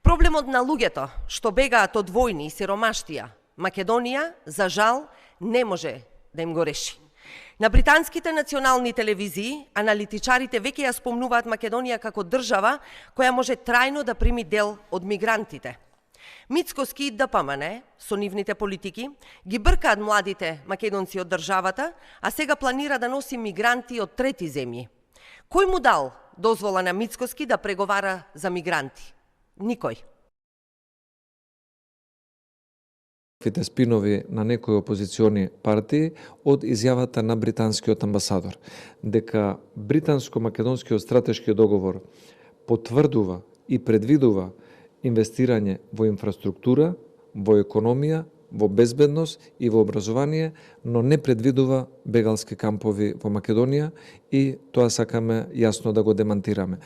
Проблемот на луѓето што бегаат од војни и сиромаштија, Македонија, за жал, не може да им го реши. На британските национални телевизии, аналитичарите веќе ја спомнуваат Македонија како држава која може трајно да прими дел од мигрантите. Мицкоски и ДПМН, со нивните политики, ги бркаат младите македонци од државата, а сега планира да носи мигранти од трети земји. Кој му дал дозвола на Мицкоски да преговара за мигранти? Никој. Фите спинови на некои опозициони партии од изјавата на британскиот амбасадор, дека британско-македонскиот стратешки договор потврдува и предвидува инвестирање во инфраструктура, во економија, во безбедност и во образование, но не предвидува бегалски кампови во Македонија и тоа сакаме јасно да го демантираме.